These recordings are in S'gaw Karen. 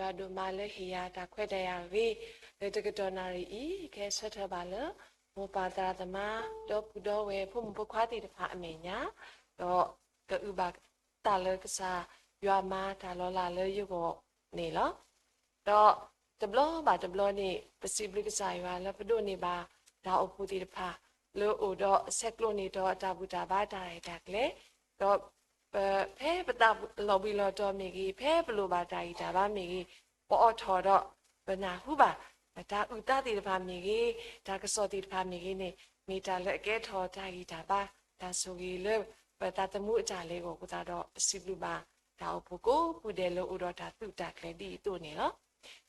ယွၤဒိၣ်မးလၢဟ့ၣ်ယၤတၢ်ခွဲးတၢ်ယာ်အဂ့ၤ လၢတကတီၢ်နၣ်ရံၣ်အံၤ ကဟဲဆၢထၢၣ်ဘၣ်လၢ မိၢ်ပၢ်သရၣ်သမါ ဒီပုၢ်ဒီဝဲၢ် ဖိမုၣ်ဖိခွါသ့ၣ်တဖၣ်အမဲာ်ညါ, ဒီးကအုၣ်ဘၣ်သးလၢကစၢ်ယွၤမၤတၢ်လီၤလးလၢယဂီၢ်န့ၣ်လီၤ. ဒီးတဘျီဘၣ်တဘျီန့ၣ် ပစံးဘျုးကစၢ်ယွၤလၢပဒိးန့ၢ်ဘၣ်တၢ်အိၣ်ဖှိၣ်သ့ၣ်တဖၣ် လၢအိၣ်ဒီးအဆဲးကျိးန့ၢ်ဒီးအတၢ်ဘူၣ်တၢ်ဘါတၢ်ရဲၣ်တၢ်ကျဲၤ, ဒီး ဖဲပသးလီၤဘှံးလီၤတီၤမ့ၢ်ဂ့ၤ, ဖဲပလိၣ်ဘၣ်တၢ်ဂံၢ်တၢ်ဘါမ့ၢ်ဂ့ၤ, ပအိးထီၣ်ဒီး ပနၢ်ဟူဘၣ် တၢ်အုၣ်သးသ့ၣ်တဖၣ်မ့ၢ်ဂ့ၤ, တၢ်ကစီၣ်သ့ၣ်တဖၣ်မ့ၢ်ဂ့ၤန့ၣ် မ့ၢ်တၢ်လၢအကဲထီၣ်တၢ်ဂံၢ်တၢ်ဘါ တၢ်ဆိၣ်ဂ့ၤလၢပသးသမူအတၢ်လဲၤအဂီၢ်အဃိသတးဒီး ပစံးဘျုးဘၣ်တၢ်အိၣ်ဖှိၣ်ကိးပူၤဒဲးလၢအိၣ်ဒီးတၢ်သုးတၢ်ကျဲၤဒ်အံၤအသိးန့ၣ်လီၤ.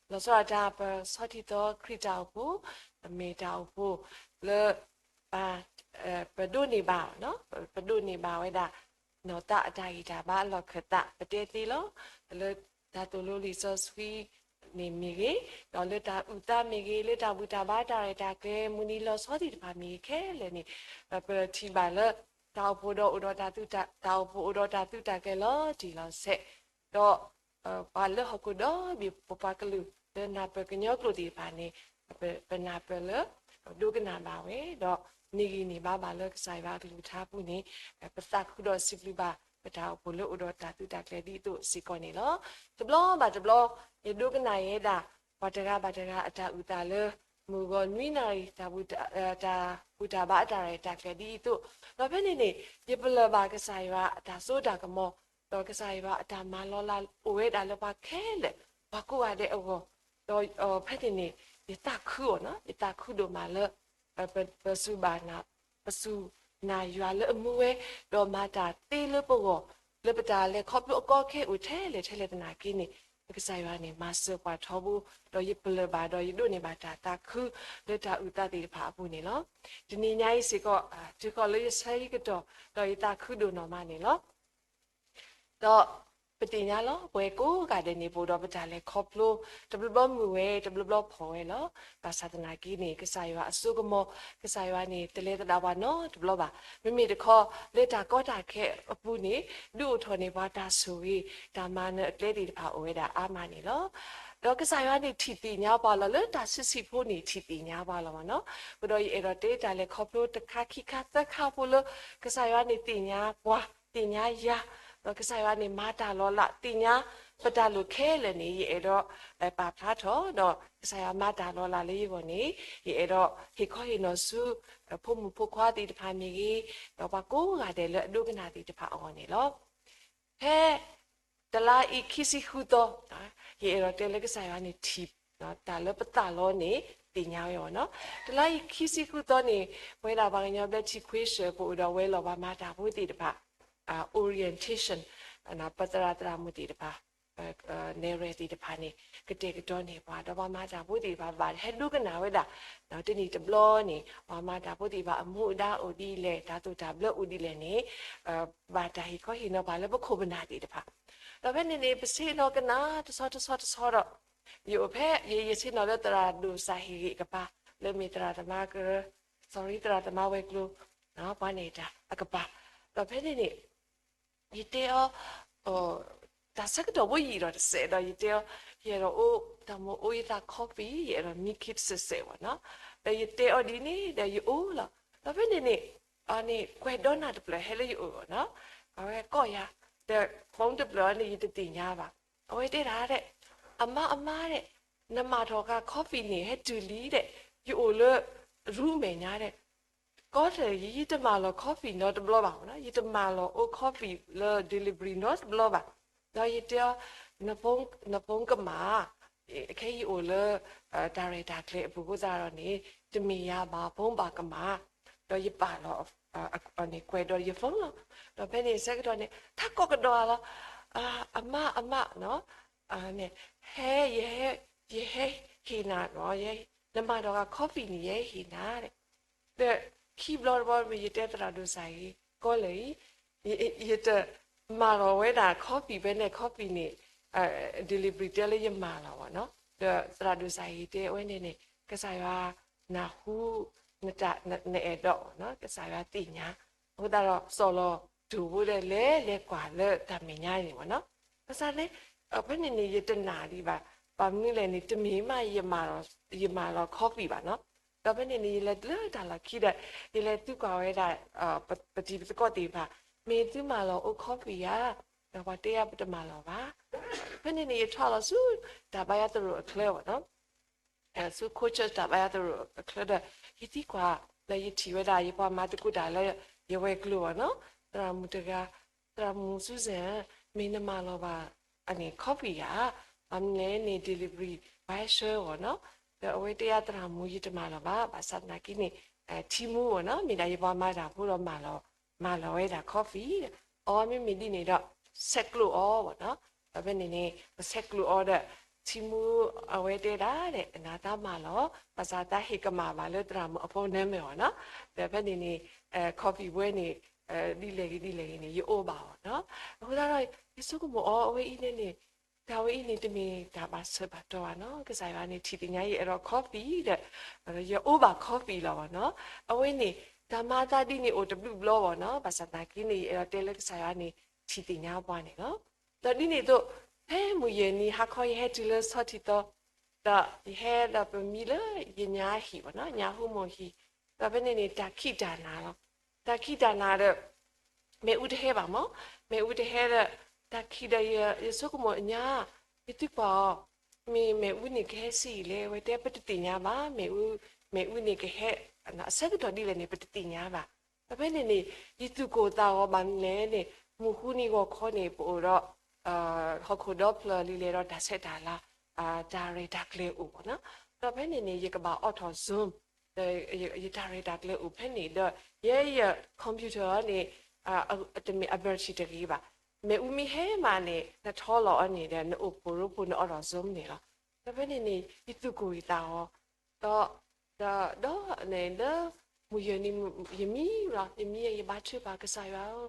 လီၤဆီဒၣ်တၢ် ပဆီထံသီခရံာ်တၢ်အိၣ်ဖှိၣ် မ့ၢ်တၢ်အိၣ်ဖှိၣ်လၢ ပဒိးန့ၢ်ဘၣ်, ပဒိးန့ၢ်ဘၣ်ဝဲဒၣ် နီၢ်သးအတၢ်ဂံၢ်တၢ်ဘါအလီၢ်ခၢၣ်သး ပတဲသ့လီၤ. လၢတၢ်သိၣ်လိလံာ်စီဆှံန့ၣ်မ့ၢ်ဂ့ၤ, ဒီးလၢတၢ်အုၣ်သးမ့ၢ်ဂ့ၤ, လၢတၢ်ဘူၣ်တၢ်ဘါတၢ်ရဲၣ်တၢ်ကျဲၤ မုၢ်နံၤလီၤဆီသ့ၣ်တဖၣ်မ့ၢ်ဂ့ၤခဲလၢာ်န့ၣ် ပထံၣ်ဘၣ်လၢ တၢ်အိၣ်ဖှိၣ်ဒီးအိၣ်ဒီး တၢ်အိၣ်ဖှိၣ်အိၣ်ဒီးတၢ်သုးတၢ်ကျဲၤလီၤတံၢ်လီၤဆဲး, ဒီး ပှၤလၢဟီၣ်ခိၣ်ဒီဘ့ၣ် ပပှၤကလုာ်လၢနၢ်ပၢၢ်ကညီကျိာ်သ့ၣ်တဖၣ်န့ၣ် ပနၢ်ပၢၢ်လၢ ဒိကနၣ်ဘၣ်ဝဲ ဒီးန့ၢ်ဂံၢ်န့ၢ်ဘါဘၣ်လၢကစၢ်ယွၤအကလုၢ်ကထါအပူၤန့ၣ် ပသးခုဒီးစံးဘျုးဘၣ် ပတၢ်အိၣ်ဖှိၣ်လၢအိၣ်ဒီးတၢ်သုးတၢ်ကျဲၤဒ်အသိးစ့ၢ်ကီးန့ၣ်လီၤ. တဘျီဘၣ်တဘျီ ယဒိကနၣ်ယဲဒၣ် ပှၤတဂၤဘၣ်တဂၤအတၢ်အုၣ်သးလၢ မုၢ်ဂီၤနွံနၣ်ရံၣ် တၢ်ဘူၣ်တၢ်ဘါအတၢ်ရဲၣ်တၢ်ကျဲၤဒ်အံၤအသိး, ဒီးဖဲန့ၣ်န့ၣ် ယပလၢၢ်ဘၣ်ကစၢ်ယွၤအတၢ်စိတၢ်ကမီၤ, ဒီးကစၢ်ယွၤအတၢ်မၤလီၤလးအိၣ်ဝဲဒၣ်လၢပှၤခဲလၢာ် ပှၤကိးဂၤဒဲးအဂီၢ်, ဒီးဖဲန့ၣ်န့ၣ် ယသးခုအီၤနီၤ, ယသးခုဒိၣ်မးလၢ ပစူၢ်ဘၣ် ပစူၢ်နာ်ယွၤလၢအမူဝဲ, ဒီးမၤတၢ်သ့လၢပဂီၢ်, လၢပတၢ်လဲၤခီဖျိအကီအခဲအိၣ်ထဲလဲၣ်ထဲလဲၣ်သနာ်က့န့ၣ် ပကစၢ်ယွၤန့ၣ် မၤစၢၤပှၤထီဘိ, ဒီးယပလၢၢ်ဘၣ်ဒီးယဒိးန့ၢ်ဘၣ်တၢ်သးခု လၢတၢ်အုၣ်သးသ့ၣ်တဖၣ်အပူၤန့ၣ်လီၤ. တနံၤညါအံၤစ့ၢ်ကီး တုၤဃီၤလၢယဆၢယကတီၢ် ဒီးယသးခုဒိၣ်နီၢ်မးန့ၣ်လီၤ. ဒီးပသ့ၣ်ညါလီၤ ပဝဲကိးဂၤဒဲးန့ၣ် ပအိၣ်ဒီးပတၢ်လဲၤခီဖျိ တဘျီဘျီမုာ်ဝဲ တဘျီဘျီဖှီၣ်ဝဲလီၤ. ဘၣ်ဆၣ်သနာ်က့န့ၣ် ကစၢ်ယွၤအစိကမီၤ, ကစၢ်ယွၤန့ၣ် တလဲၤသဒၣ်ပှၤနီတဘျီဘၣ်. မ့မ့ၢ်တခီ လၢတၢ်ကီတၢ်ခဲအပူၤန့ၣ် ဒုးအိၣ်ထီၣ်န့ၢ်ပှၤတၢ်ဆိၣ်ဂ့ၤ တၢ်မၤနၢၤအကျဲသ့ၣ်တဖၣ်အိၣ်ဝဲဒၣ်အါမးန့ၣ်လီၤ. ဒီးကစၢ်ယွၤန့ၣ်ထံၣ်သ့ၣ်ညါပှၤလီၤ. လၢတၢ်ဆံးဆံးဖိန့ၣ် ထံၣ်သ့ၣ်ညါပှၤလီၤမးနီၤ. အဃိဒီးယအဲၣ်ဒိးတဲတၢ်လဲၤခီဖျိတခါခံခါသၢခါဖိလၢ ကစၢ်ယွၤန့ၣ်သ့ၣ်ညါပှၤ, သ့ၣ်ညါယၤ, ဒီးကစၢ်ယွၤန့ၣ်မၤတၢ်လီၤလး သ့ၣ်ညါပတၢ်လိၣ်ခဲလၢာ်န့ၣ် ယအဲၣ်ဒိးပာ်ဖျါထီၣ် ဒီးကစၢ်ယွၤမၤတၢ်လီၤလးလၢယဂီၢ်န့ၣ် ယအဲၣ်ဒိးဟ့ၣ်ခီဟ့ၣ်နီၤဆူ ဖိမုၣ်ဖိခွါသ့ၣ်တဖၣ်မ့ၢ်ဂ့ၤ, ဒီးပှၤကိးဂၤဒဲးလၢအဒိကနၣ်သ့ၣ်တဖၣ်အဂီၢ်န့ၣ်လီၤ. ဖဲ တလါအံၤခံဆံဃုသီ, ယအဲၣ်ဒိးတဲလၢကစၢ်ယွၤန့ၣ်ထံၣ် တၢ်လၢပသးလီန့ၣ် သ့ၣ်ညါဝဲအီၤနီၤ. တလါအံၤခံဆံဃုသီန့ၣ် ပဝဲဒၣ်ပှၤကညီဘျၢထံခဝ့ၡၢၣ် ပအိၣ်ဒီးဝဲလီၤပှၤမၤတၢ်ဖိသ့ၣ်တဖၣ် orientation ပသရၣ်သရၣ်မုၣ်သ့ၣ်တဖၣ် နဲၣ်ရွဲၣ်သ့ၣ်တဖၣ်န့ၣ် ကတဲာ်ကတီၤန့ၢ်ပှၤ ဒီးပှၤမၤတၢ်ဖိသ့ၣ်တဖၣ်ဘၣ်ဟဲဒိကနၣ်ဝဲဒၣ် တနံၣ်တဘျီန့ၣ် ပှၤမၤတၢ်ဖိသ့ၣ်တဖၣ်အမူအဒါအိၣ်ဒ်လဲၣ် တၢ်သိၣ်တၢ်ဘျၢအိၣ်ဒ်လဲၣ်န့ၣ် ဘၣ်တၢ်ဟ့ၣ်ခီဟ့ၣ်နီၤပှၤလၢပခိၣ်ပနၢ်သ့ၣ်တဖၣ် ဒီးဖဲန့ၣ်န့ၣ် ပဆ့ၣ်နီၤကနၣ်တဆီတဆီတဆီဒီး ယအိၣ်ဖဲ ယဆ့ၣ်နီၤလၢသရၣ်ဒိၣ်စၢ်ဟ့ၣ်ဂ့ၤအကပၤ လၢမ့ၢ်သရၣ်သမါကရၢ sorry သရၣ်သမါဝဲၤကျိၤ ပှၤနဲၣ်တၢ်အကပၤ ဒီးဖဲန့ၣ်န့ၣ် ယတဲအီၤ တၢ်ဆၢကတီၢ်ဖိယံာ်ဒီးတစဲးဒီး ယတဲအီၤ ယအဲၣ်ဒိးအိၣ် တၢ်မိၣ်အိၣ်ယသး coffee ယအဲၣ်ဒိးမံခ့တစဲးစဲးဘၣ်နီၤ ဒီးယတဲအီၤဒ်န့ၣ်ဒီးယအိၣ်လီၤ ဒီးဖဲန့ၣ်န့ၣ် အန့ၣ် ကွဲးဒီနၢ်တဖျၢၣ်ဟဲလၢယအိၣ်ဘၣ်နီၤ အဝဲကိးယၤ ဒီး phone တဖျၢၣ်အန့ၣ် ယတသ့ၣ်ညါဘၣ် အဝဲတဲဒၣ်ဒဲး အမါအမါဒဲး နမၤထီၣ်ဃာ် coffee န့ၣ် ဟဲတုၤလံဒဲး ယအိၣ်လၢ room မဲာ်ညါဒဲး ကီတၢ်အံၤ ယတမၤလီၤ coffee နီတဘျီဘၣ်နီၤ ယတမၤလီၤအိၣ် coffee လၢ delivery နီတဘျီဘၣ် ဒီးယတဲအီၤ န phone ကမၣ် ခဲအံၤယအိၣ်လၢ တၢ်ရဲၣ်တၢ်ကျဲၤအပူၤအဃိသတးဒီးန့ၣ် တမ့ၢ်ယၤဘၣ် phone ဘၣ်ကမၣ် ဒီးယပာ်လီၤ န့ၣ် ကွဲးဒီးယ phone လီၤ ဒီးဖဲန့ၣ်ဆၢကတီၢ်န့ၣ် ထးကိးကဒီးလီၤ အမါအမါနီၤ ဟဲ ယဟဲ ယဟဲဟ့ၣ်နၤနီၤ နမၤထီၣ်ဃာ် coffee န့ၣ် ယဟဲဟ့ၣ်နၤဒဲး ဒီးခံဘျီတဘျီ ယတဲသရၣ်ဒိၣ်စၢ်အံၤ ကီလၢာ်အံၤ ယတမၤလီၤဝဲဒၣ် coffee ဖဲန့ၣ် coffee န့ၣ် delivery တဲလၢယမၤလီၤဘၣ်နီၤ ဒီးသရၣ်ဒိၣ်စၢ်အံၤတဲဝဲန့ၣ်န့ၣ် ကစၢ်ယွၤနၢ်ဟူ နအဲၣ်ဒိး ကစၢ်ယွၤသ့ၣ်ညါ အဃိသတးဒီး စီၤလီၤတိၢ်ဖိဒဲးလဲၤလဲၤကွၢ်လၢတၢ်မဲာ်ညါန့ၣ်ဘၣ်နီၤ ဘၣ်ဆၣ်န့ၣ် ဖဲန့ၣ်န့ၣ် ယတနာ်ဒံးဘၣ် ဘၣ်မနုၤလဲၣ်န့ၣ် တမ့ၢ်မး ယမၤလီၤ coffee ဘၣ်နီၤ. ဒီးဖဲန့ၣ်န့ၣ် ယလဲၤလၢတၢ်လီၢ်ခံဒီး ယလဲၤသံကွၢ်ဝဲဒၣ် ပတံၤပသကိးသ့ၣ်တဖၣ်, မ့ၢ်သုမၤလီၤအိၣ် coffee ဧါ. ဒီးပှၤတဲယၤ ပတမၤလီၤဘၣ်. ဖဲန့ၣ်န့ၣ် ယထီၣ်လီၤဆူ တၢ်ဘါယွၤသရိာ်အချၢဘၣ်နီၤ. ဆူ Colchester တၢ်ဘါယွၤသရိာ်အချၢဒီး ယသံကွၢ်လၢ ယထံၣ်ဝဲဒၣ် ယပှၤမၤသကိးတၢ်လၢယဝဲၤကျိၤဘၣ်နီၤ, သရၣ်မုၣ်တဂၤ, သရၣ်မုၣ် Susan, မ့ၢ်နမၤလီၤဘၣ်အန့ၣ် coffee ဧါ. ဘၣ်မနုၤလဲၣ်န့ၣ် delivery ဘၣ်ဆှၢဘၣ်နီၤ. ဒီးအဝဲတဲယၤ သရၣ်မုၣ် ယတမၤလီၤဘၣ်, ဘၣ်ဆၣ်သနာ်က့န့ၣ် ထံမူဘၣ်နီၤ, မ့ၢ်ဒၣ်ယပှၤမၤတၢ်ဖိဒီး မၤလီၤဝဲဒၣ် coffee ဒီး အီ မ့မ့ၢ်ဒ်န့ၣ်ဒီး ဆဲးကျိးအီၤဘၣ်နီၤ. ဒီးဖဲန့ၣ်န့ၣ် ပဆဲးကျိးအီၤဒီး ထံမူအဝဲတဲဒၣ်ဒီး နသးမၤလီၤ, ဘၣ်ဆၣ်သးဟ့ၣ်ကမၣ်ဘၣ်လၢ သရၣ်မုၣ်အ phone number ဘၣ်နီၤ. ဒီးဖဲန့ၣ်န့ၣ် coffee ဝဲန့ၣ် ဒ်လဲၣ်ဂ့ၤဒ်လဲၣ်ဂ့ၤန့ၣ် ယအိၣ်ဘၣ်ဘၣ်နီၤ. အဃိသတးဒီး ယဆိကမိၣ်အီၤ အဝဲအံၤန့ၣ်န့ၣ် တၢ်ဝဲအံၤန့ၣ် တမ့ၢ်တၢ်ဘၣ်ဆၢဘၣ်တီၢ်ဘၣ်နီၤ. ကစၢ်ယွၤန့ၣ် ထံၣ်သ့ၣ်ညါ ယအဲၣ်ဒိး coffee ဒီး ယအိၣ်ဘၣ် coffee လီၤဘၣ်နီၤ. အဝဲန့ၣ် တၢ်မၤအသးဒ်န့ၣ်အိၣ်တဘျုးဘျီဘၣ်နီၤ. ဘၣ်ဆၣ်သနာ်က့န့ၣ် ယအဲၣ်ဒိးတဲလၢကစၢ်ယွၤန့ၣ် ထံၣ်သ့ၣ်ညါပှၤန့ၣ်လီၤ. ဒီးဒ်န့ၣ်အသိး ဖဲမုၢ်ယဲၢ်နံၤဟါခီ ယဟဲတုၤလၢဆီထံသီ ဒီးယဟဲဒီးပမံလၢယညါဟံၣ်ဘၣ်နီၤ, ညါဟူမိၢ်ဟံၣ်, ဒီးဖဲန့ၣ်န့ၣ် တၢ်ခံးတၢ်နၤလီၤ. တၢ်ခံးတၢ်နၤဒီး မ့ၣ်အူတဟဲဘၣ်မး, မ့ၣ်အူတဟဲဒီး တၢ်ခံးဒီး ယဆိကမိၣ်အညါ, ယသံကွၢ်အီၤ, မ့ၢ်မ့ၣ်အူန့ၣ်ကဟဲဆံးအံၤလဲၣ်, အဝဲတဲပတသ့ၣ်ညါဘၣ်, မ့ၣ်အူ, မ့ၣ်အူန့ၣ်ကဟဲ အဆၢကတီၢ်ဒ်လဲၣ်န့ၣ် ပတသ့ၣ်ညါဘၣ်. ဒီးဖဲန့ၣ်န့ၣ် ယသူၣ်ကိၢ်သးဂီၤဘၣ်မနုၤလဲၣ်န့ၣ် မုၢ်ဃုနံၤဂီၤခီန့ၣ် ပအိၣ်ဒီး ဟီၣ်ခိၣ်ဒီဖျၢၣ်လံလဲၣ်ဒီး တၢ်ဆဲးတၢ်လၤ, တၢ်ရဲၣ်တၢ်ကျဲၤအိၣ်ဘၣ်နီၤ. ဒီးဖဲန့ၣ်န့ၣ် ယကဘၣ်အိးထီၣ် Zoom ယတၢ်ရဲၣ်တၢ်ကျဲၤအိၣ်ဖဲန့ၣ်ဒီး ယဲယ computer န့ၣ် တမ့ၢ်အ battery တဂ့ၤဘၣ်. မ့ၣ်အူမ့ၢ်ဟဲမးန့ၣ် နထီလီၤအီၤန့ၣ်ဒီး နအိၣ်ဖှိၣ်ရိဖှိၣ် နအိးထီၣ် Zoom န့ၣ်လီၤ. ဒီးဖဲန့ၣ်န့ၣ် ယသူၣ်ကိၢ်ယသးဂီၤ ဒီး ဒီး ဒီး လၢ မုၢ်ယဲၢ်နံၤ ယမံလီၤ, ယမံ ယဘါထုကဖၣ် ကစၢ်ယွၤဧ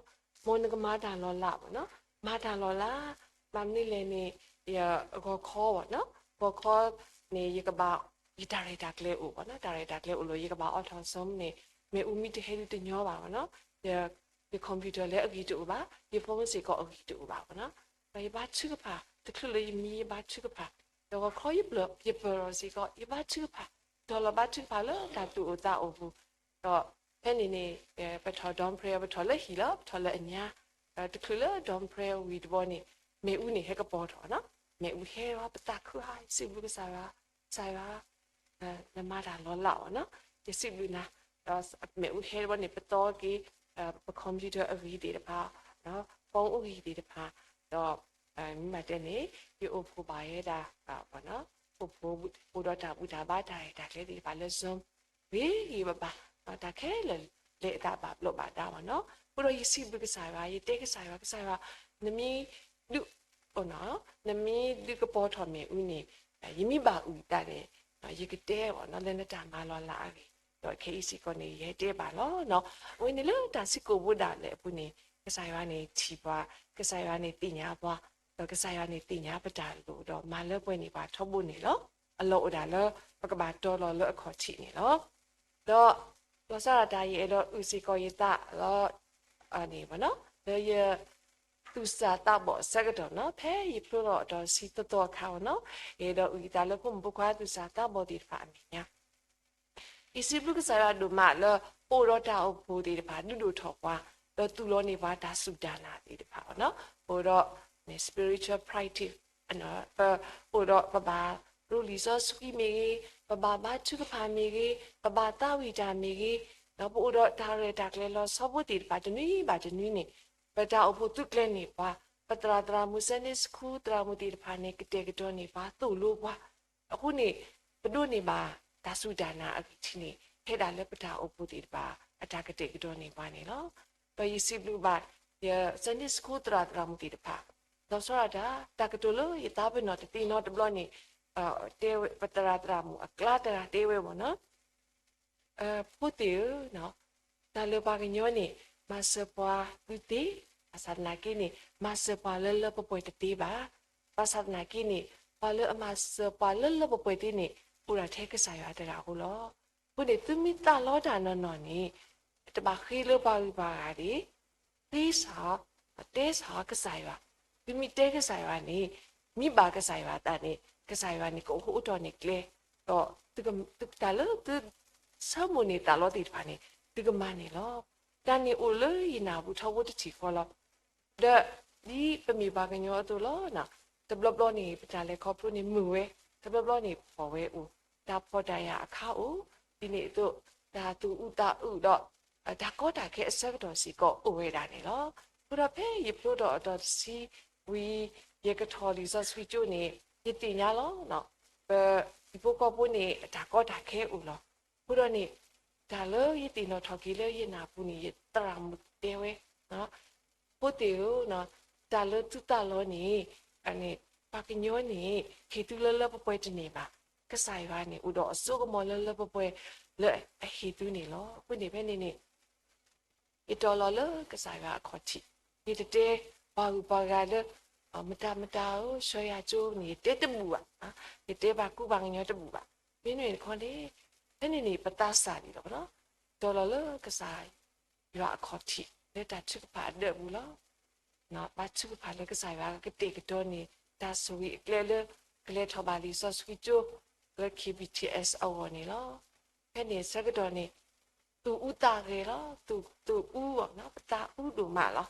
ၢ, မ်နကမၤတၢ်လီၤလးဘၣ်နီၤ, မၤတၢ်လီၤလး, ဘၣ်မနုၤလဲၣ်န့ၣ် ယဂီၤခီဘၣ်နီၤ, ဂီၤခီန့ၣ် ယကဘၣ် ယတၢ်ရဲၣ်တၢ်ကျဲၤအိၣ်ဘၣ်နီၤ, တၢ်ရဲၣ်တၢ်ကျဲၤအိၣ်လီၤ ယကဘၣ်အိးထီၣ် Zoom န့ၣ်, မ့ၣ်အူမ့ၢ်တဟဲဒုးတညီဘၣ်ဘၣ်နီၤ, ယ ယ computer လၢအဂ့ၤတအိၣ်ဘၣ်, ယ phone စ့ၢ်ကီးအဂ့ၤတအိၣ်ဘၣ်ဘၣ်နီၤ, ဒီးယဘါထုကဖၣ်, တချုးလၢယမံယဘါထုကဖၣ်, ဒီးဂီၤခီယပၢၤလီၤစ့ၢ်ကီး ယဘါထုကဖၣ်, ဒီးလီၤဘါထုကဖၣ်လၢတၢ်သူၣ်အိၣ်သးအိၣ်ပူၤ, ဒီးဖဲန့ၣ်န့ၣ် ပထီၣ် dawn prayer ပထီၣ်လၢဟံၣ်လီၤ, ပထီၣ်လၢအညါ, ဒီးတချုးလၢ dawn prayer ဝံၤတဘျီန့ၣ် မ့ၣ်အူန့ၣ်ဟဲကပီၤထီၣ်နီၤ, မ့ၣ်အူဟဲဒီးပသးခုဟး ယစံးဘျုးကစၢ်ယွၤ, ကစၢ်ယွၤ နမၤတၢ်လီၤလးအီၤနီၤ, ယစံးဘျုးနၤ, ဒီးမ့ၣ်အူဟဲတဘျီန့ၣ် ပသီက့ၤ ပ computer အဂံၢ်သ့ၣ်တဖၣ်, phone အဂံၢ်သ့ၣ်တဖၣ်, ဒီး မ့ၢ်မၤတဲန့ၣ် ယအိၣ်ဖှိၣ်ဘၣ်ဝဲဒၣ် အိၣ်ဖှိၣ် အိၣ်ဒီးတၢ်ဘူၣ်တၢ်ဘါ တၢ်ရဲၣ်တၢ်ကျဲၤသ့ၣ်တဖၣ်လၢ Zoom ဂ့ၤဂ့ၤဘၣ်ဘၣ်, တၢ်ခဲလၢာ်လဲၤအသးဘၣ်ဘျိးဘၣ်ဒါဘၣ်နီၤ, အဃိဒီးယစံးဘျုးကစၢ်ယွၤ, ယတဲကစၢ်ယွၤ, ကစၢ်ယွၤ, နမ့ၢ်ဒုး နမ့ၢ်ဒုးကပီၤထီၣ်မ့ၣ်အူန့ၣ် ယမ့ၢ်ဘၣ်အုၣ်အသးန့ၣ် ယကတဲဘၣ်နီၤ လၢနတၢ်မၤလီၤလးအဂ့ၢ်, ဒီးခဲအံၤစ့ၢ်ကီးန့ၣ် ယဟဲတဲဘၣ်လီၤနီၤ, အဝဲန့ၣ်လၢတၢ်စုကိၣ်ဘိဒၣ်လဲာ်အပူၤန့ၣ် ကစၢ်ယွၤန့ၣ်ထံၣ်ပှၤ, ကစၢ်ယွၤန့ၣ်သ့ၣ်ညါပှၤ, ဒီးကစၢ်ယွၤန့ၣ်သ့ၣ်ညါပတၢ်လိၣ်ဒီးမၤလၢပှဲၤန့ၢ်ပှၤထီဘိန့ၣ်လီၤ, အလီၢ်အိၣ်ဒၣ်လၢပကဘၣ်တီလီၤလၢအခီၣ်ထံးန့ၣ်လီၤ. ဒီး လီၤဆီဒၣ်တၢ် ယအဲၣ်ဒိးအုၣ်စ့ၢ်ကီးယသးလီၤ, န့ၣ်ဘၣ်နီၤ, လၢယ သူၣ်စၢ်သးဘီၣ်အဆၢကတီၢ်နီၤ, ဖဲယဖျိထီၣ်အတီၢ်ဆံးသီသီအခါဘၣ်နီၤ, ယအဲၣ်ဒိးအုၣ်ယသးလၢဖိမုၣ်ဖိခွါသူၣ်စၢ်သးဘီၣ်သ့ၣ်တဖၣ်အမဲာ်ညါ ယစံးဘျုးကစၢ်ယွၤဒိၣ်မးလၢ ပအိၣ်ဒီးတၢ်အိၣ်ဖှိၣ်သ့ၣ်တဖၣ် ဒုးဒိၣ်ထီၣ်ပှၤ, ဒီးသူၣ်လီၤန့ၢ်ပှၤတၢ်စူၢ်တၢ်နာ်သ့ၣ်တဖၣ်ဘၣ်နီၤ, ပအိၣ်ဒီး spiritual practice, ပအိၣ်ဒီးပဘၣ်ရိၤလံာ်စီဆှံမ့ၢ်ဂ့ၤ, ပဘၣ်ဘါထုကဖၣ်မ့ၢ်ဂ့ၤ, ပဘၣ်သးဝံၣ်တၢ်မ့ၢ်ဂ့ၤ, ဒီးပအိၣ်ဒီးတၢ်ရဲၣ်တၢ်ကျဲၤလီၤဆီဖိသ့ၣ်တဖၣ်တနွံဘၣ်တနွံန့ၣ်, ပတၢ်အိၣ်ဖှိၣ်သုးကျဲၤန့ၢ်ပှၤ, ပသရၣ်သရၣ်မုၣ် Sunday School သရၣ်မုၣ်သ့ၣ်တဖၣ်န့ၣ် ကတဲာ်ကတီၤန့ၢ်ပှၤသိၣ်လိပှၤ အဃိန့ၣ် ပဒိးန့ၢ်ဘၣ်တၢ်စူၢ်တၢ်နာ်အဂံၢ်ထံးန့ၣ် ဟဲဒၣ်လၢပတၢ်အိၣ်ဖှိၣ်သ့ၣ်တဖၣ် အတၢ်ကတဲာ်ကတီၤန့ၢ်ပှၤန့ၣ်လီၤ. ဒီးယစံးဘျုးဘၣ် ယ Sunday School သရၣ်သရၣ်မုၣ်သ့ၣ်တဖၣ်, လီၤဆီဒၣ်တၢ် တၢ်ကတိၤလၢယသးပ့ၤနီၣ်တသ့နီတဘျီန့ၣ် တဲဝဲ ပသရၣ်သရၣ်မုၣ်အကျါတဂၤတဲဝဲမ့ၢ်နီၤ ဖိသ့ၣ်ဧၢ, တၢ်လၢပှၤကညီန့ၣ် မၤစၢၤပှၤသုသ့, ဘၣ်ဆၣ်သနာ်က့န့ၣ် မၤစၢၤပှၤလၢလၢပှဲၤပှဲၤတသ့ဘၣ်. ဘၣ်ဆၣ်သနာ်က့န့ၣ် ပှၤလၢအမၤစၢၤပှၤလၢလၢပှဲၤပှဲၤသ့န့ၣ် အိၣ်ဒၣ်ထဲကစၢ်ယွၤတဂၤဧိၤလီၤ. အဃိန့ၣ် သုမ့ၢ်သးလီတၢ်နီၢ်နီၢ်န့ၣ် တဘၣ်ဃ့လၢပှၤဂုၤပှၤဂၤဒၣ် ဃ့စ့ၢ် တဲစ့ၢ်ကစၢ်ယွၤ, သုမ့ၢ်တဲကစၢ်ယွၤန့ၣ် မ့ၢ်ဘၣ်ကစၢ်ယွၤအသးန့ၣ် ကစၢ်ယွၤန့ၣ် ကအိၣ်ဟူးအိၣ်တီၢ်န့ၢ်ကျဲ, ဒီးတၢ်လၢသုဆၢမိၣ်န့ၢ်သးလီသ့ၣ်တဖၣ်န့ၣ် သုကမၤန့ၢ်လီၤ. တၢ်န့ၣ်အိၣ်လၢယနၢ်ဟူထီဘိတထံၣ်ဃီလီၤ. ဒီးဒ်ပမ့ၢ်ပှၤကညီအသိးလီၤ. တဘျီဘျီန့ၣ် ပတၢ်လဲၤခီဖျိန့ၣ်မုာ်ဝဲ, တဘျီဘျီန့ၣ်ဖှီၣ်ဝဲအိၣ်, တၢ်ဖှီၣ်တၢ်ယာ်အခါအိၣ်, ဒ်န့ၣ်အသိး တၢ်သူၣ်အုးသးအုးဒီး တၢ်ကီတၢ်ခဲအဆၢကတီၢ်စ့ၢ်ကီးအိၣ်ဝဲဒၣ်န့ၣ်လီၤ. အဃိဒီးဖဲယဖျိထီၣ်အတီၤတဆံဝံၤ ယကထီၣ်လံာ်စီဆှံကၠိန့ၣ် ယသ့ၣ်ညါလီၤ. ပဟံၣ်ဖိဃီဖိန့ၣ် အတၢ်ကီတၢ်ခဲအိၣ်လီၤ. အဃိဒီးန့ၣ် တၢ်လၢယသ့ၣ်နီၣ်ထီၣ်က့ၤလၢယနၢ်ပူၤန့ၣ် ယသရၣ်မုၣ်တဲဝဲ ဖိသ့ၣ်ဧၢ, တၢ်လၢသုသးလီန့ၣ် ပှၤကညီန့ၣ် ဟ့ၣ်သုလၢလၢပှဲၤပှဲၤတန့ၢ်ဘၣ်. ကစၢ်ယွၤန့ၣ် အိၣ်ဒီးအစိကမီၤလၢလၢပှဲၤပှဲၤလၢအဟ့ၣ်သုန့ၣ်လီၤ. အဃိန့ၣ်ဖဲန့ၣ်န့ၣ် ယတီၤလီၤလၢကစၢ်ယွၤအခီၣ်ထံး, ယတတဲပှၤဂုၤပှၤဂၤလၢ မတၤမတၤဧၢ ဆှၢယၤကၠိန့ၣ် ယတဲတဘူၣ်ဘၣ်, ယတဲပှၤကူပှၤကညီတဘူၣ်ဘၣ်. မ့မ့ၢ်တခီန့ၣ် ဖဲန့ၣ်န့ၣ် ပသးစၢ်ဒံးလီၤ. တီၤလီၤလၢကစၢ်ယွၤအခီၣ်ထံး လၢတၢ်ထုကဖၣ်အဒၢးပူၤလီၤ. ဘါထုကဖၣ်လၢကစၢ်ယွၤကတဲာ်ကတီၤန့ၢ် တၢ်ဆိၣ်ဂ့ၤအကျဲလၢ ကလဲၤထီၣ်ဘၣ်လံာ်စီဆှံကၠိ လၢ K B T S အဂီၢ်န့ၣ်လီၤ. ဖဲန့ၣ်အဆၢကတီၢ်န့ၣ် သူၣ်အူသးဂဲၤလီၤ, သူၣ်အူအီၤ ပသးအူဒိၣ်မးလီၤ.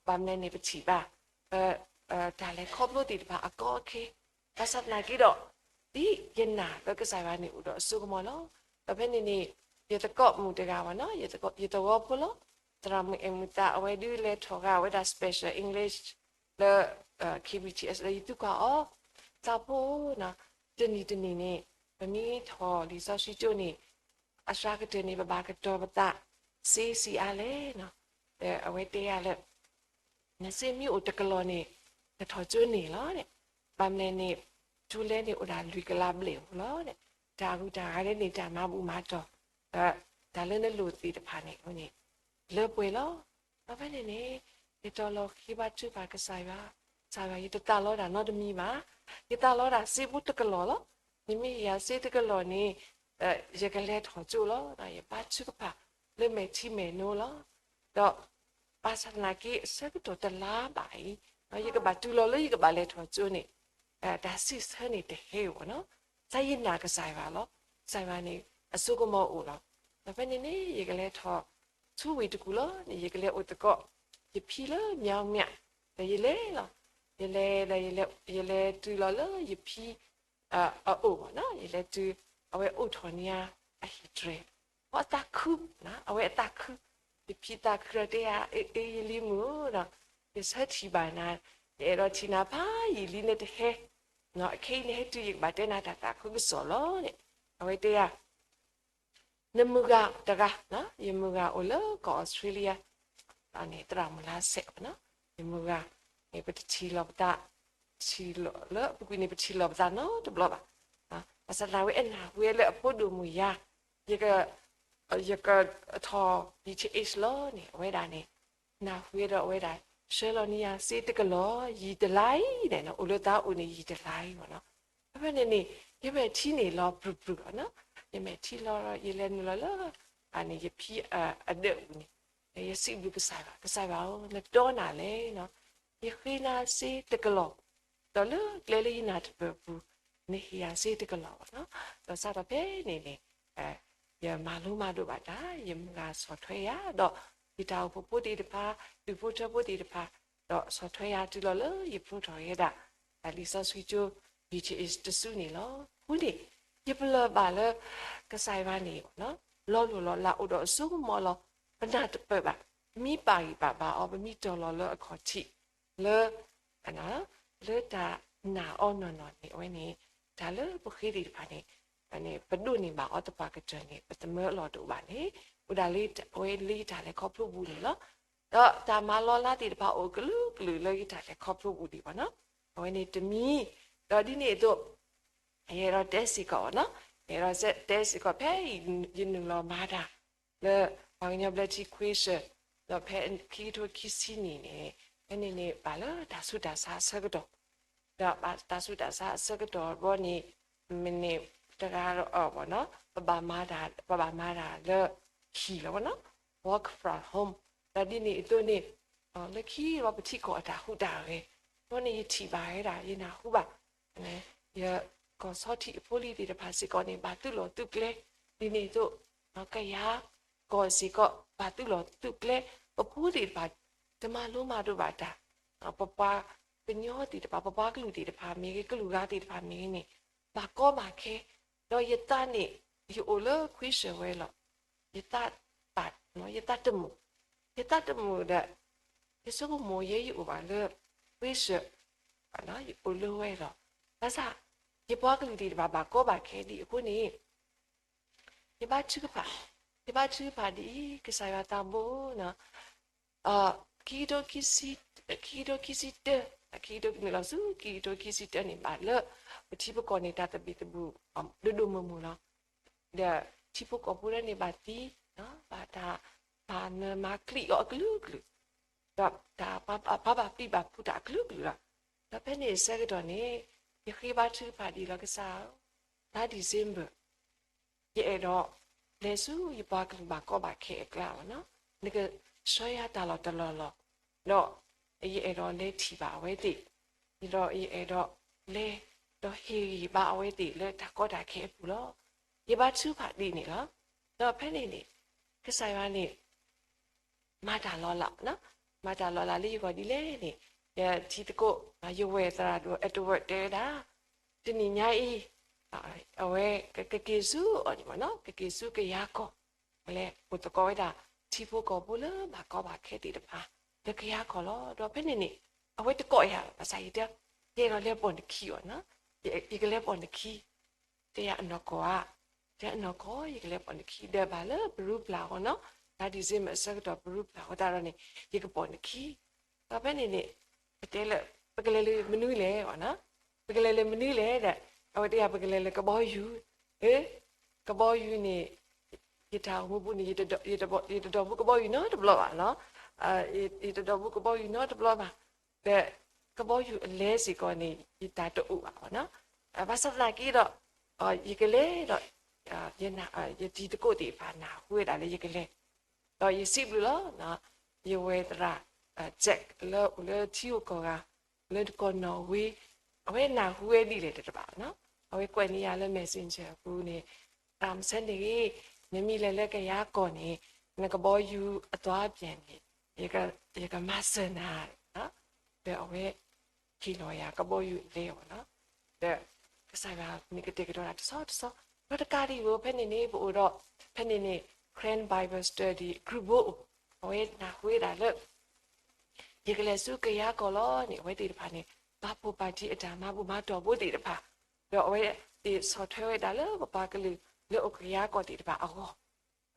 ဘၣ်မနုၤန့ၣ် ပထံၣ်ဘၣ် ပ တၢ်လဲၤခီဖျိသ့ၣ်တဖၣ်အကီအခဲ, ဘၣ်ဆၣ်သနာ်က့ဒီး ဒ်ယနာ်လၢကစၢ်ယွၤန့ၣ်အိၣ်ဒီးအစိကမီၤလီၤ. ဒီးဖဲန့ၣ်န့ၣ် ယသကိးမုၣ်တဂၤဘၣ်နီၤ, ယသဝီဖိလီၤ, သရၣ်မုၣ်အဲၣ်မုာ်သး အဝဲဒုးလဲၤထီၣ်ဂာ်ဝဲဒၣ် special English လၢ K B T S လၢယသံကွၢ်အီၤ, သးဖိဧၢ, တနံၤတနံၤန့ၣ် ပမ့ၢ်ထီၣ်လံာ်စီဆှံကၠိန့ၣ် အစှၤကတၢၢ်န့ၣ် ပဘၣ်ကတီၤပသးစ့ဆံးအါလဲၣ်. ဒီးအဝဲတဲယၤလၢ နစ့မ့ၢ်အိၣ်တကလီၢ်န့ၣ် နထီၣ်ကၠိန့ၣ်လီၤ. ဘၣ်မနုၤန့ၣ် ထူလဲန့ၣ်အိၣ်ဒၣ်လွံၢ်ကလးဘျဲၣ်ဧိၤလီၤ. တၢ်ဂုၤတၢ်ဂၤလၢန့ၣ် တၢ်မၤဘူၣ်မၤတီၢ် ဒီးတၢ်လၢနလိၣ်သ့ၣ်တဖၣ်န့ၣ်န့ၣ် လၢပှဲၤလီၤ. ဒီးဖဲန့ၣ်န့ၣ် ယတီၤလီၤဃ့ဘါထုကဖၣ်ကစၢ်ယွၤ, ကစၢ်ယွၤ ယတသးလီတၢ်နီတမံၤဘၣ်. ယသးလီတၢ်စ့ဖိတကလီၢ်လီၤ. နမ့ၢ်ဟ့ၣ်ယၤစ့တကလီၢ်န့ၣ် ယကလဲၤထီၣ်ကၠိလီၤ. ယဘါထုကဖၣ်လၢမဲာ်ထံမဲာ်နိလီၤ. ဒီးဘၣ်ဆၣ်သနာ်က့ အဆၢကတီၢ်တလါဘၣ်အံၤ ယကဘၣ်တုၤလီၤလၢယကဘၣ်လဲၤထီၣ်ကၠိန့ၣ် တၢ်စံးဆၢန့ၣ်တဟဲဧိၤနီၤ. ကစၢ်ယွၤန့ၣ်အစိကမီၤအိၣ်လီၤ. ဒီးဖဲန့ၣ်န့ၣ် ယကလဲၤထီၣ်ဆူဝ့ၢ်တကူၣ်လီၤန့ၣ် ယကလဲၤအိၣ်သကိး ယဖံလၢမၠီမၠး, ဒီးယလဲၤလီၤ. ယလဲၤဒီး ယလဲၤတုၤလီၤလၢယဖံ အအိၣ်ဘၣ်နီၤ, ယလဲၤတုၤ အဝဲအိၣ်ထီၣ်န့ၢ်အဟံၣ်တြဲၤ, အသးခု, အဝဲအသးခု, ယဖံသးခုဒီးတဲယၤ အ့ ယလံၤမုၣ်ဧၢ, ယဆၢထံၣ်ဘၣ်နၤ, ယအဲၣ်ဒိးထံၣ်နၤဖးယံာ်လံ နတဟဲ, အခဲအံၤနဟဲတုၤ ယကဘၣ်တဲနၤတၢ်သးခုကစီၣ်လီၤန့ၣ်, အဝဲတဲယၤ နမုၢ်ဂၤတဂၤ, ယမုၢ်ဂၤအိၣ်လၢကီၢ်အီစထြ့လယါ, န့ၣ် သရၣ်မုၣ်လါဆဲးနီၤ, ယမုၢ်ဂၤန့ၣ် ပတထံၣ်လီၤပသး, ထံၣ်လီၤလၢအပူၤကွံာ်န့ၣ် ပထံၣ်လီၤပသးနီတဘျီဘၣ်. ဘၣ်ဆၣ်သနာ်က့ အဝဲအနၢ်ဟူဝဲလၢအဖိဒိၣ်မုၣ်ယါ, ယက ယကထီၣ် B T H လီၤန့ၣ် အဝဲဒၣ်န့ၣ် နၢ်ဟူဝဲဒီးအဝဲဒၣ် ဆှၢလီၤန့ၢ်ယၤစ့တကလီၢ် ယံာ်တလါအံၤန့ၣ်, အိၣ်လၢသးအိၣ်န့ၣ် ယံာ်တလါအံၤဘၣ်နီၤ. ဖဲန့ၣ်န့ၣ် ယမဲာ်ထံန့ၣ်လီၤပြုၢ်ပြုၢ်လီၤနီၤ, ယမဲာ်ထံလီၤဒီး ယလဲၤနုာ်လီၤလၢ န့ၣ် ယဖံအဒၢးအပူၤန့ၣ်, ယစံးဘျုးကစၢ်ယွၤ, ကစၢ်ယွၤဧၢ, နတီနၤလဲၣ်နီၤ, ယဃ့နၤစ့တကလီၢ်, ဒီးလၢကျဲလၢယနၢ်တပၢၢ်အပူၤ နဟ့ၣ်ယၤစ့တကလီၢ်ဘၣ်နီၤ. ဒီးစးထီၣ်ဖဲန့ၣ်န့ၣ် ယမၤလိမၤဒိးဘၣ်တၢ်, ယမုၢ်ဂၤဆီၣ်ထွဲယၤ, ဒီးယတၢ်အိၣ်ဖှိၣ်ဖိသ့ၣ်တဖၣ်, ဒူၣ်ဖိထၢဖိသ့ၣ်တဖၣ်, ဒီးဆီၣ်ထွဲယၤတုၤလီၤလၢယဖျိထီၣ်က့ၤဝဲဒၣ် လံာ်စီဆှံကၠိ B T H တစုန့ၣ်လီၤ. အဃိန့ၣ် ယပလၢၢ်ဘၣ်လၢ ကစၢ်ယွၤန့ၣ် လီၤလိၢ်လီၤလးအိၣ်ဒီးအစိကမီၤလီၤ. ပနၢ်တပၢၢ်ဘၣ်, ပမ့ၢ်ပာ်ဂံၢ်ပာ်ဘါအီၤ, ပမ့ၢ်တီၤလီၤလၢအခီၣ်ထံး လၢ လၢတၢ်နာ်အီၤနီၢ်နီၢ်န့ၣ် အဝဲန့ၣ် တၢ်လၢပဃ့သ့ၣ်တဖၣ်န့ၣ် ပဒိးန့ၢ်ဘၣ်အီၤသပှၢ်ကတၢၢ်န့ၣ် ပသမၢအလီၢ်တအိၣ်ဘၣ်န့ၣ် အိၣ်ဒၣ်လၢအဝဲလၢယတၢ်လဲၤခီဖျိပူၤန့ၣ်လီၤ. ဒီးတၢ်မၤလီၤလးသ့ၣ်တဖၣ်အိၣ်ကလုာ်ကလုာ်လၢယတၢ်လဲၤခီဖျိပူၤဒံးဘၣ်နီၤ. အဝဲန့ၣ်တမံၤ, ဒီးဒ်န့ၣ်အသိး ယအဲၣ်ဒိးတဲစ့ၢ်ကီးနီၤ, ယအဲၣ်ဒိးတဲစ့ၢ်ကီး ဖဲယနုာ်လီၤမၤတၢ် လၢပှၤကညီဘျၢထံခွ့စၢၣ်, ဒီးဖဲခံကထိခံဆံနံၣ်န့ၣ်, ဖဲန့ၣ်န့ၣ် ဘၣ်လၢတၢ်ဆူးတၢ်ဆါအဆၢကတီၢ်, ဒီးဘၣ်တၢ်ဆူးတၢ်ဆါအဆၢကတီၢ်ဘီန့ၣ်, မ့ၢ်န့ၣ်တဂၤဒီးအီၤဘၣ်နီၤ, ပဘၣ်မၤတၢ်, ပဘၣ်မၤတၢ်လၢဟံၣ်လီၤဘၣ်နီၤ, work from home, ဒီးဒ်န့ၣ်အသိးန့ၣ်, လၢခံဒီးပထံကီၢ်အတၢ်ဟူးတၢ်ဂဲၤ, ဘီန့ၣ်ယထံၣ်ဘၣ်ဝဲဒၣ် ယနၢ်ဟူဘၣ်, ယ ကီၢ်ဆီထံးအဖိလံၤသ့ၣ်တဖၣ်စ့ၢ်ကီးန့ၣ် ဘၣ်သုးလီၢ်သုးကျဲ, ဒ်န့ၣ်အသိး ကယၤကီၢ်စ့ၢ်ကီး ဘၣ်သုးလီၢ်သုးကျဲ, ပဖိသ့ၣ်တဖၣ် တမၤလိမၤဒိးဘၣ်တၢ်, ပပှၤကညီသ့ၣ်တဖၣ် ပပှၤကလုာ်သ့ၣ်တဖၣ်မ့ၢ်ဂ့ၤ ကလုာ်ဂၤသ့ၣ်တဖၣ်မ့ၢ်ဂ့ၤန့ၣ် ဘၣ်ကီဘၣ်ခဲ, ဒီးယသးန့ၣ် ယအိၣ်လၢခွံစၢၤဝဲလီၤ. ယသးပာ်, ယသးတမုာ်, ယသးတမုာ်ဒီး ယဆိကမိၣ်ယဲယအိၣ်ဘၣ်လၢခွံစၢၤ, ယအိၣ်လၢဝဲလီၤ. ဘၣ်ဆၣ် ယပှၤကလုာ်သ့ၣ်တဖၣ်ဘၣ်ကီဘၣ်ခဲဒံးအဃိန့ၣ် ယဘါထုကဖၣ်, ယဘါထုကဖၣ်ဒ်အံၤ, ကစၢ်ယွၤသးဘိ, ခံကထိခံဆံ, ခံကထိခံဆံတၢ, ခံကထိနုာ်လီၤဆူ ခံကထိခံဆံတၢန့ၣ် ဘၣ်လၢ ပထံပကီၢ်န့ၣ် တၢ်သဘံၣ်သဘုၣ် ဒိၣ်ဒိၣ်မုၢ်မုၢ်လီၤ. ဒီးထံဖိကီၢ်ဖိလၢန့ၣ်ဘၣ်သံ, ဘၣ်တၢ်ပာ်နၢၤမၤချံးအီၤအကလုာ်ကလုာ်, ဒီးတၢ်ပာ်ဘၣ်ပာ်ဘၣ်ပျံၤဘၣ်ဖုးတၢ်အကလုာ်ကလုာ်လီၤ. ဒီးဖဲန့ၣ်အဆၢကတီၢ်န့ၣ် ယဃ့ဘါထုကဖၣ်ဒ်အံၤလီၤ, ကစၢ်ဧၢ, လါ December ယအဲၣ်ဒိးလဲၤဆူယပှၤကလုာ်ဘၣ်ကီဘၣ်ခဲအကျါလီၤ. နကဆှၢယၤတၢ်လီၢ်တလီၢ်လီၢ်, ဒီးယအဲၣ်ဒိးလဲၤထံၣ်ဘၣ်အဝဲသ့ၣ်, ဒီးယအဲၣ်ဒိးလဲၤ, ဒီးဟ့ၣ်ဂံၢ်ဘါအဝဲသ့ၣ်လၢတၢ်ကီတၢ်ခဲအပူၤလီၤ. ယဘါထုကဖၣ်ဒ်န့ၣ်လီၤ. ဒီးဖဲန့ၣ်န့ၣ် ကစၢ်ယွၤန့ၣ် မၤတၢ်လီၤလး, မၤတၢ်လီၤလးလၢယဂီၢ်ဒ်လဲၣ်န့ၣ်, ယထံသကိး, ယဝဲၢ်သရၣ်ဒိၣ် Edward တဲဝဲဒၣ်, တနံၤညါအံၤ အဝဲကက့ၤဆူအီၤန့ၣ်, ကက့ၤဆူကယၤကီၢ်, လဲၤအိၣ်သကိးဝဲဒၣ် ထံဖိကီၢ်ဖိလၢဘၣ်ကီဘၣ်ခဲသ့ၣ်တဖၣ် လၢကယၤကီၢ်လီၤ. ဒီးဖဲန့ၣ်န့ၣ် အဝဲတကိးယၤဘၣ်ဆၣ် ယတဲ, ယအဲၣ်ဒိးလဲၤပိာ်နခံအီၤ, ယကလဲၤပိာ်နခံ, တဲယၤအနီၢ်ကီၢ်ဧါ, တဲအနီၢ်ကီၢ် ယကလဲၤပိာ်နခံ ဒီးဘၣ်လၢပရူပျၢ်အီၤနီၤ, လါ December အဆၢကတီၢ်ပရူပျၢ်အီၤတၢ်ဒီးန့ၣ် ယကပိာ်နခံ. ဒီးဖဲန့ၣ်န့ၣ် ပတဲလၢ ပကလဲၤလၢမနုၤလဲၣ်, ပကလဲၤလၢမနုၤလဲၣ်ဒီး အဝဲတဲယၤ ပကလဲၤလၢကဘီယူၤ, ကဘီယူၤန့ၣ် ယတၢ်အိၣ်မူပူၤန့ၣ် ယတဒိးဘူးကဘီယူၤနီတဘျီဘၣ်နီၤ, ယတဒိးဘူးကဘီယူၤနီတဘျီဘၣ်, ဒီးကဘီယူၤအလဲစ့ၢ်ကီးန့ၣ် ယတၢ်တအိၣ်ဘၣ်နီၤ, ဘၣ်ဆၣ်သနာ်က့ဒီး ယကလဲၤဒီး ယတံၤသကိးသ့ၣ်တဖၣ်နၢ်ဟူဝဲဒၣ်လၢယကလဲၤ, ဒီးယစံးဘျုးလီၤ ယဝဲၢ်သရၣ် Jack လၢအိၣ်လၢထံဂုၤကီၢ်ဂၤ လၢတကီၢ်နီၣ်ဝ့, အဝဲနၢ်ဟူဝဲဒ်လဲၣ်တဘၣ်နီၤ, အဝဲကွဲးန့ၢ်ယၤလၢ messenger အပူၤန့ၣ်, တၢ်မစဲန့ၣ်ဂ့ၤ, နမ့ၢ်လဲၤလၢကယၤကီၢ်န့ၣ် နကဘီယူၤအသွါပျဲၢ်န့ၣ် ယကမၤစၢၤနၤ, ဒီးအဝဲဟ့ၣ်လီၤယၤကဘီယူၤအလဲအီၤနီၤ, ဒီးကစၢ်ယွၤန့ၣ်ကတဲာ်ကတီၤတၢ်တဆီတဆီ, ဒီးတကးဒံးဧိၤ ဖဲန့ၣ်န့ၣ် ပအိၣ်ဒီး ဖဲန့ၣ်န့ၣ် Karen Bible Study group ဘိအိၣ်, အဝဲနၢ်ဟူဝဲဒၣ်လၢ ယကလဲၤဆူကယၤကီၢ်လီၤန့ၣ် အဝဲသ့ၣ်တဖၣ်န့ၣ် ပာ်ဖှိၣ်ပာ်တံၢ်အတၢ်မၤဘူၣ်မၤတီၢ်ဖိသ့ၣ်တဖၣ်, ဒီးအဝဲသ့ၣ်ဆီၣ်ထွဲဝဲဒၣ်လၢပပှၤကလုာ်လၢအိၣ်ကယၤကီၢ်သ့ၣ်တဖၣ်အဂီၢ်,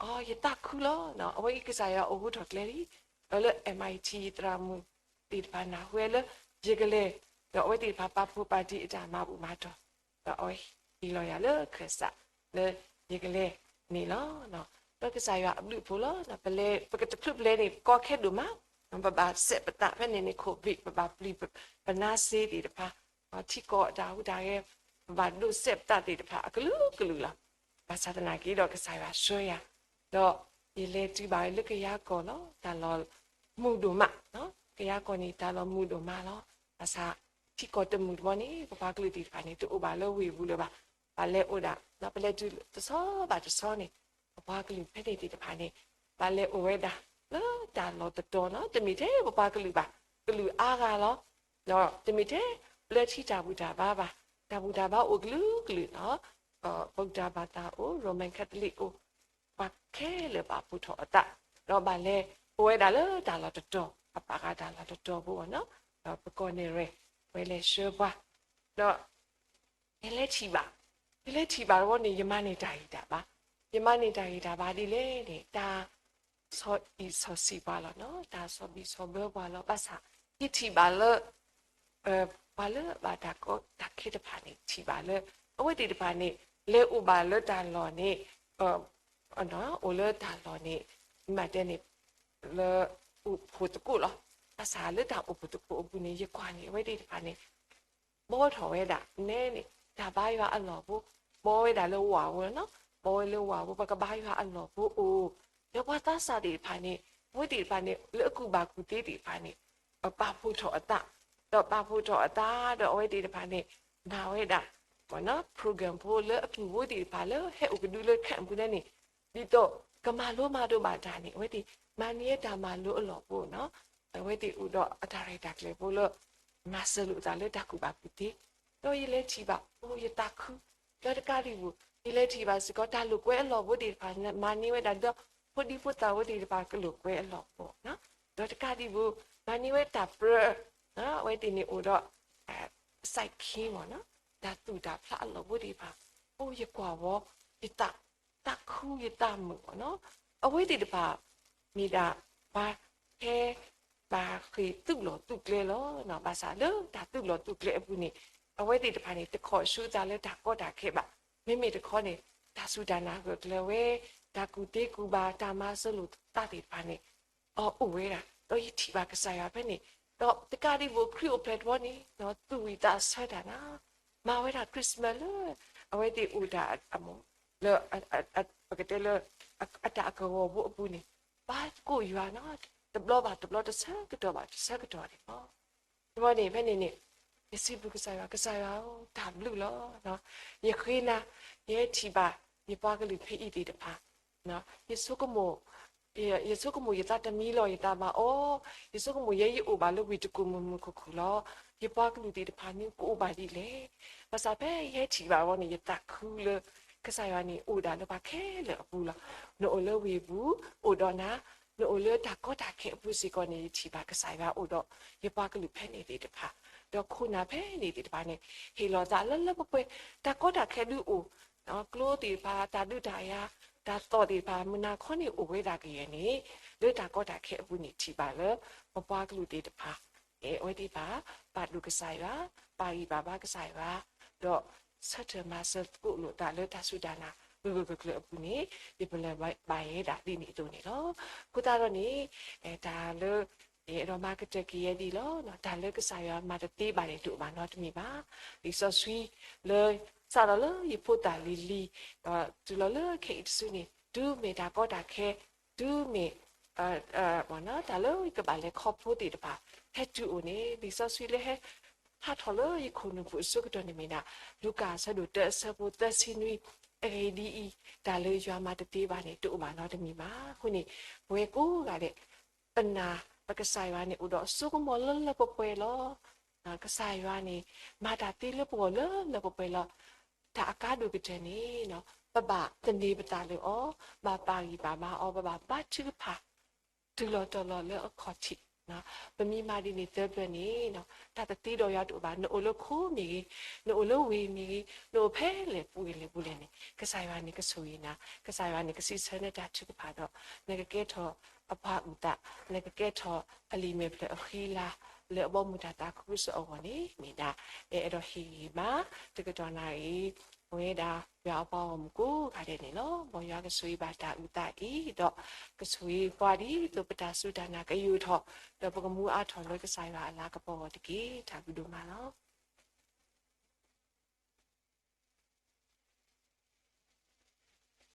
အီ ယသးခုလီၤ, အဝဲအံၤကစၢ်ယွၤအိၣ်ဟူထီၣ်ကျဲလံ, ဒီးလၢ MIT ယသရၣ်မုၣ်သ့ၣ်တဖၣ်နၢ်ဟူဝဲလၢ ယကလဲၤ, ဒီးအဝဲသ့ၣ်တဖၣ်ပာ်ဖှိၣ်ပာ်တံၢ်အတၢ်မၤဘူၣ်မၤတီၢ်, ဒီးအဝဲဟ့ၣ်လီၤယၤလၢခၢၣ်စးလၢယကလဲၤန့ၣ်လီၤ. ဒီးကစၢ်ယွၤအဘျုးအဖှိၣ်လီၤ, ပလဲၤ ပကတချုးပလဲၤန့ၣ် ကီခဲဒိၣ်မး, ပဘၣ်စဲးပသးဖဲန့ၣ်န့ၣ် COVID ပဘၣ်ပျံၤပနါစ့သ့ၣ်တဖၣ်, ထံကီၢ်အတၢ်ဟူးတၢ်ဂဲၤ ပဘၣ်ဒိးစဲးပသးသ့ၣ်တဖၣ် အကလုာ်ကလုာ်လီၤ. ဘၣ်ဆၣ်သနာ်က့ဒီးကစၢ်ယွၤဆှၢယၤ, ဒီးယလဲၤတုၤဘၣ်လၢကယၤကီၢ်လီၤ, တၢ်လီၢ်မုာ်ဒိၣ်မး, ကယၤကီၢ်န့ၣ် တၢ်လီၢ်မုာ်ဒိၣ်မးလီၤ. ဘၣ်ဆၣ် ထံကီၢ်တမုာ်တဘီန့ၣ် ပပှၤကလုာ်သ့ၣ်တဖၣ်န့ၣ် တအိၣ်ဘၣ်လၢဝ့ၢ်ပူၤလၢၤဘၣ်, ဘၣ်လဲၤအိၣ်ဒၣ်, ဒီးပလဲၤတုၤတဆီဘၣ်တဆီန့ၣ် ပပှၤကလုာ်ဖဲန့ၣ်သ့ၣ်တဖၣ်န့ၣ် ဘၣ်လဲၤအိၣ်ဝဲဒၣ်လၢတၢ်လီၢ်တတီၤနီၤ, တမ့ၢ်ထဲပပှၤကလုာ်ဘၣ်, ကလုာ်အါဂၤလီၤ. ဒီးတမ့ၢ်ထဲလၢထံတၢ်ဘူၣ်တၢ်ဘါဘၣ်, တၢ်ဘူၣ်တၢ်ဘါအိၣ်ကလုာ်ကလုာ်နီၤ, ပုၢ်တၢ်ဘၣ်သးအိၣ်, Roman Catholic အိၣ်, ပှၤခဲလၢာ်ဘၣ်ဖှိၣ်ထီၣ်အသး, ဒီးဘၣ်လဲၤအိၣ်ဝဲဒၣ်လၢတၢ်လီၢ်တတီၤ, အပာ်ဃာ်တၢ်လီၢ်တတီၤဖိနီၤ, ဒီးပကီၢ်နဲၣ်ရွဲၣ် ဝဲလဲၤဆှၢပှၤ, ဒီး ယလဲၤထံၣ်ဘၣ်, ယလဲၤထံၣ်ဘၣ်တဘျီန့ၣ် ယမၤန့ၢ်တၢ်ဂံၢ်တၢ်ဘါ, ယမၤန့ၢ်တၢ်ဂံၢ်တၢ်ဘါဒ်လဲၣ်န့ၣ် တၢ်ဆီၣ်အံၣ်ဆီၣ်ဆံးပှၤလီၤနီၤ, တၢ်ဆီၣ်ဘံၣ်ဆီၣ်ဘၢပှၤလီၤ. ဘၣ်ဆၣ် ယထံၣ်ဘၣ်လၢ ပှၤလၢအဘၣ်တၢ်ကီတၢ်ခဲတဖၣ်န့ၣ် ထံၣ်ဘၣ်လၢ အဝဲသ့ၣ်တဖၣ်န့ၣ် လဲၤအိၣ်ဘၣ်လၢတၢ်လီၢ်န့ၣ်, အိၣ်လၢတၢ်လီၢ်န့ၣ် မ့ၢ်တဲန့ၣ် လၢအိၣ်ဖှိၣ်သကိးလီၤ. ဘၣ်ဆၣ်လၢတၢ်အိၣ်ဖှိၣ်သကိးအပူၤန့ၣ် ယကွၢ်န့ၣ် အဝဲသ့ၣ်တဖၣ်န့ၣ် ဘီထီၣ်ဝဲဒၣ် နဲန့ၣ် တၢ်ဘါယွၤအလီၢ်ဖိ, ဘီဝဲဒၣ်လၢဝၣ်ဖိလီၤနီၤ, ဘီဝဲလၢဝၣ်ဖိ ပကဘါယွၤအလီၢ်ဖိအိၣ်, ဒီးပှၤသးစၢ်သ့ၣ်တဖၣ်န့ၣ် အဝဲသ့ၣ်တဖၣ်န့ၣ် လၢအကူၣ်ဘၣ်ကူၣ်သ့သ့ၣ်တဖၣ်န့ၣ် ပာ်ဖှိၣ်ထီၣ်အသး, ဒီးပာ်ဖှိၣ်ထီၣ်အသး ဒီးအဝဲသ့ၣ်တဖၣ်န့ၣ် မၤဝဲဒၣ် program ဖိလၢအပူၤဖိသ့ၣ်တဖၣ်လၢဟဲအိၣ်ကဒုလၢ camp အပူၤန့ၣ် ဒ်သိးကမၤလိမၤဒိးဘၣ်တၢ်န့ၣ် အဝဲသ့ၣ်မၤန့ၢ်ဝဲတၢ်မၤလိအလီၢ်ဖိနီၤ, အဝဲသ့ၣ်အိၣ်ဒီးအတၢ်ရဲၣ်တၢ်ကျဲၤဖိလၢ မၤစၢၤလိာ်သးလၢတၢ်ကူၣ်ဘၣ်ကူၣ်သ့, ဒီးယလဲၤထံၣ်ဘၣ် အိၣ်ယသးခု, ဒီးတကးဒံးဘၣ် ယလဲၤထံၣ်ဘၣ်စ့ၢ်ကီး တၢ်လိာ်ကွဲအလီၢ်ဖိသ့ၣ်တဖၣ် မၤန့ၢ်ဝဲဒၣ်ဒီး ဖိဒံဖိသၣ်ဖိသ့ၣ်တဖၣ်ကလိာ်ကွဲအလီၢ်ဖိ, ဒီးတကးဒံးဘၣ် မၤန့ၢ်ဝဲတၢ်ပြၢ, အဝဲသ့ၣ်န့ၣ်အိၣ်ဒီး site ခံမ့ၢ်နီၤ, တၢ်သူၣ်တၢ်ဖျးအလီၢ်ဖိသ့ၣ်တဖၣ်, အိၣ်ယကွၢ်ဝီ ယသး သးခုယသးမုာ်မ့ၢ်နီၤ, အဝဲသ့ၣ်တဖၣ် မ့ၢ်ဒၣ်ပှၤဟဲ ဘၣ်ဃ့ၢ်သုးလီၢ်သုးကျဲလီၤ. ဘၣ်ဆၣ်လၢတၢ်သုးလီၢ်သုးကျဲအပူၤန့ၣ် အဝဲသ့ၣ်တဖၣ်န့ၣ် တခီၣ်ဆူအသးလၢတၢ်ကီတၢ်ခဲဘၣ်. မ့မ့ၢ်တခီန့ၣ် တၢ်စူၢ်တၢ်နာ်ဂၢၢ်ကျၢၤဝဲ, တၢ်ကူၣ်သ့ကူၣ်ဘၣ် တၢ်မၤစၢၤလိာ်သးသ့ၣ်တဖၣ်န့ၣ် အအိၣ်ဝဲဒၣ်, ဒီးယထံၣ်ဘၣ်ကစၢ်ယွၤဖဲန့ၣ်, ဒီးတကးဒံးဘၣ်ခရံာ်အိၣ်ဖျဲၣ်ထီၣ်န့ၣ် သူၣ်ဝံၣ်သးဆၢတၢ်နီၤ, မၤဝဲဒၣ် Christmas လၢ အဝဲသ့ၣ်အိၣ်တၢ် လၢ ပကတဲလၢ အတၢ်အကဝီၤဖိအပူၤန့ၣ် ပှၤကိးယွၤနီၤ, တဘျီဘၣ်တဘျီ တဆၢကတီၢ်ဘၣ်တဆၢကတီၢ်န့ၣ်လီၤ. တဘျီန့ၣ် ဖဲန့ၣ်န့ၣ် ယစံးဘျုးကစၢ်ယွၤ, ကစၢ်ယွၤဧၢ, တၢ်ဘျုးလီၤ. ယဃ့နၤ, ယဟဲထံၣ်ဘၣ် ယပှၤကလုာ်ဖဲအံၤသ့ၣ်တဖၣ်, ယဆိကမိၣ် ယဆိကမိၣ်ယသးတမံလီၤယသးဘၣ်အီၤ, ယဆိကမိၣ်ယဲယအိၣ်ဘၣ်လၢဝ့ၢ်တကူၣ်မုာ်မုာ်ခုၣ်ခုၣ်လီၤ. ယပှၤကလုာ်သ့ၣ်တဖၣ်န့ၣ်ကအိၣ်ဘၣ်ဒ်လဲၣ်. ဘၣ်ဆၣ်ဖဲယဟဲထံၣ်ဘၣ်အီၤန့ၣ် ယသးခုလၢ ကစၢ်ယွၤန့ၣ်အိၣ်ဒၣ်လၢပှၤခဲလၢာ်အပူၤလီၤ. နအိၣ်လၢဝ့ၢ်ပူၤ အိၣ်ဒီးနၤ, နအိၣ်လၢတၢ်ကီတၢ်ခဲအပူၤစ့ၢ်ကီးန့ၣ် ယထံၣ်ဘၣ်ကစၢ်ယွၤအိၣ်ဒီး ယပှၤကလုာ်ဖဲန့ၣ်သ့ၣ်တဖၣ်, ဒီးခိၣ်နၢ်ဖဲန့ၣ်သ့ၣ်တဖၣ်န့ၣ် ဟ့ၣ်လီၤသးလၢလၢပှဲၤပှဲၤ, တၢ်ကီတၢ်ခဲဒုးအိၣ် ကျိသ့ၣ်တဖၣ် တၢ်ဒုးတၢ်ယၤ တၢ်သီၣ်သ့ၣ်တဖၣ် မုၢ်နၤခီန့ၣ်အိၣ်ဝဲဒၣ်ကယဲၢ်န့ၣ် လၢတၢ်ကီတၢ်ခဲအပူၤန့ၣ် ထံၣ်ဘၣ်လၢ ပပှၤကလုာ်သ့ၣ်တဖၣ် အဝဲသ့ၣ်တဖၣ် ပာ်ဒိၣ်ကစၢ်ယွၤ, ပာ်ဂံၢ်ပာ်ဘါကစၢ်ယွၤ, ဒီးဆၢထၢၣ်မၤစၢၤသကိးလိာ်သးလၢတၢ်စူၢ်တၢ်နာ်ဂၢၢ်ဂၢၢ်ကျၢၤကျၢၤအပူၤန့ၣ် ယပလၢၢ်ဘၣ်ယဲဒၣ်ဒ်န့ၣ်အသိးန့ၣ်လီၤ. အဃိသတးဒီးန့ၣ် တၢ်လၢ ယအဲၣ်ဒိးမၤကတၢၢ်က့ၤယဲဒ်အံၤလီၤ. တၢ်လၢကစၢ်ယွၤမၤတသ့ဘၣ်န့ၣ် တအိၣ်ဘၣ်နီတမံၤဘၣ်. လံာ်စီဆှံလၢ စးထီၣ်လၢယဖိသၣ်လံၤလံၤ ဒီးတုၤလီၤလၢခဲအံၤတစုန့ၣ် တုၤမ့ၢ်တၢ်ကီတၢ်ခဲ, တုၤမ့ၢ် တၢ်လၢယကဘၣ်လဲၤခီဖျိသ့ၣ်တဖၣ် ဟဲတုၤအိၣ်န့ၣ် လံာ်စီဆှံလၢဟဲ ဟးထီၣ်လၢယခိၣ်နူာ်ပူၤအဆိကတၢၢ်န့ၣ်မ့ၢ်ဒၣ် လူၤကၣ်အဆၢဒိၣ်တၢအဆၢဖိသၢဆံနွံ, အဂ့ၢ်ဒ်အံၤ, တၢ်လၢယွၤမၤတသ့ဘၣ်န့ၣ် တအိၣ်ဘၣ်နီတမံၤဘၣ်. အဃိန့ၣ် ပဝဲကိးဂၤဒဲး ပနာ်ပကစၢ်ယွၤန့ၣ် အိၣ်ဒီးအစိကမီၤလၢလၢပှဲၤပှဲၤလီၤ. ကစၢ်ယွၤန့ၣ် မၤတၢ်သ့လၢပဂီၢ်လၢလၢပှဲၤပှဲၤလီၤ. တၢ်အကါဒိၣ်ကတၢၢ်န့ၣ် ပဘၣ်သန့ၤပသးလၢအီၤ, ဘၣ်ပာ်ဂံၢ်ပာ်ဘါအီၤ, ပဘၣ်ဘါထုကဖၣ် တုၤလီၤတီၤလီၤလၢအခီၣ်ထံး. ပမ့ၢ်မၤဒ်န့ၣ်သၢဘျၢန့ၣ် တၢ်တသ့ဒီးယွၤတအိၣ်ဘၣ်. နအိၣ်လၢခိမ့ၢ်ဂ့ၤ, နအိၣ်လၢဝ့ၢ်မ့ၢ်ဂ့ၤ, နအိၣ်ဖဲလဲၣ်ပူၤဂ့ၤလဲၣ်ပူၤလဲၣ်န့ၣ် ကစၢ်ယွၤန့ၣ်ကဆိၣ်ဂ့ၤနၤ, ကစၢ်ယွၤန့ၣ်ကစံးဆၢနတၢ်ထုကဖၣ်ဒီး နကကဲထီၣ်အပှၤအုၣ်သး, နကကဲထီၣ်အလံာ်မဲာ်ဖျၢၣ်အဃံအလၤ လၢအဘီမုၢ်တၢ်သးခုကစီၣ်အဂီၢ်န့ၣ် မ့ၢ်ဒၣ် အဲၣ်ဒိးဟ့ၣ်ဂံၢ်ဘါ တကတီၢ်နၣ်ရံၣ် ပဝဲဒၣ်ယွၤအပှၤဂီၢ်မုၢ်ကိးဂၤဒဲးန့ၣ်လီၤ. မ်ယွၤကဆိၣ်ဂ့ၤဘၣ်တၢ်အုၣ်သးအံၤဒီး ကဆိၣ်ဂ့ၤပှၤဒ်သိးပတၢ်စူၢ်တၢ်နာ်ကယိာ်ထီၣ် ဒီးပကမူအါထီၣ်လၢကစၢ်ယွၤအလၤကပီၤအဂီၢ်တက့ၢ်. တၢ်ဘျုးဒိၣ်မးလီၤ.